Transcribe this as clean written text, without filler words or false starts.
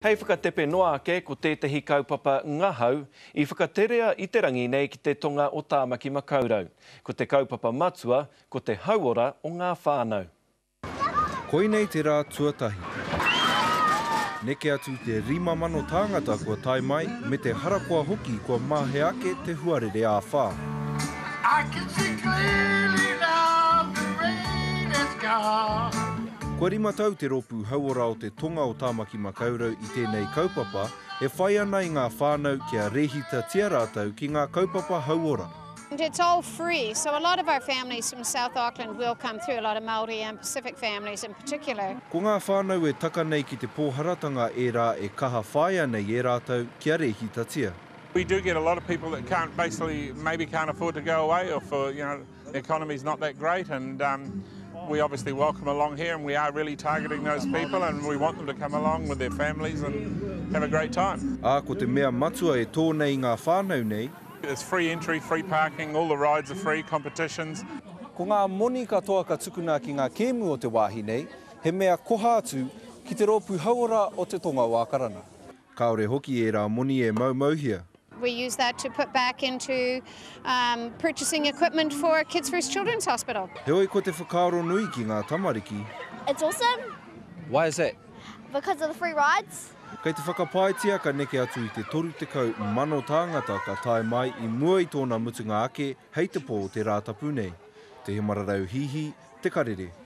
Hei whakatepe noa ake ko tētehi kaupapa ngahau i whakaterea i te rangi nei ki te tonga o Tāmaki Makaurau. Ko te kaupapa matua ko te hauora o ngā whānau. Koinei te rā tuatahi. Neke atu i te 5,000 tāngata kua tae mai, me te harakoa hoki kua mahea ake te huarere āwhā. I can see clearly now the rain has gone. Kua 5 tau te Rōpū Hauora o te Tonga o Tāmaki Makaurau i tēnei kaupapa e whai ana i ngā whānau kia rēhitatia rātou ki ngā kaupapa hauora. And it's all free, so a lot of our families from South Auckland will come through, a lot of Māori and Pacific families in particular. Ko ngā whānau e taka nei ki te pōharatanga ērā e kaha whāia nei e rātou kia rēhitatia. We do get a lot of people that can't basically maybe can't afford to go away or for, you know, The economy's not that great and um, we obviously welcome along here and we are really targeting those people and we want them to come along with their families and have a great time. Ā, ko te mea matua e tō nei i ngā whānau nei. It's free entry, free parking, all the rides are free, competitions. Ko ngā moni katoa ka tukuna ki ngā kēmu o te wāhi nei, he mea koha atu ki te Rōpū Hauora o Te Tonga o Ākarana. Kāore hoki ērā moni e moumouhia. We use that to put back into um, purchasing equipment for Kids First Children's Hospital. Heoi ko te whakaaro nui ki ngā tamariki. It's awesome. Why is that? Because of the free rides. Kei te whakapaetia ka neke atu i te 30,000 tāngata ka tae mai i mua i tōna mutunga ake hei te pō o te Rātapu nei. Te Hemararau Hihi, Te Karere.